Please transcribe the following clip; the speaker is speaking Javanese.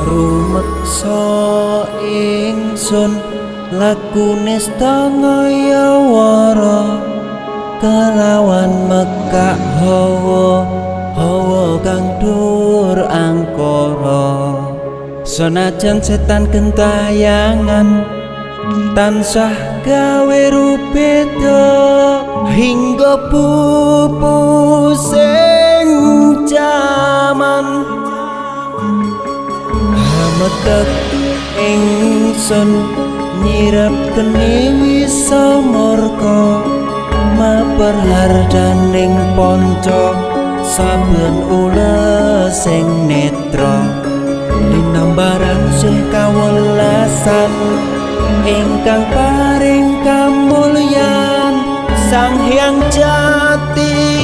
Rumeksa ingsun lakune ngayawara kelawan mekak hawa hawa kang dur angkara. Senajan setan gentayangan tansah gawe rubeda hingga pupus ing jaman. Hametek ingsun nyirep geni wisa murka maper hardaning panca saben ules sing netra linambaran sih kawelasan ingkang paring kamulyan Sang Hyang Jati.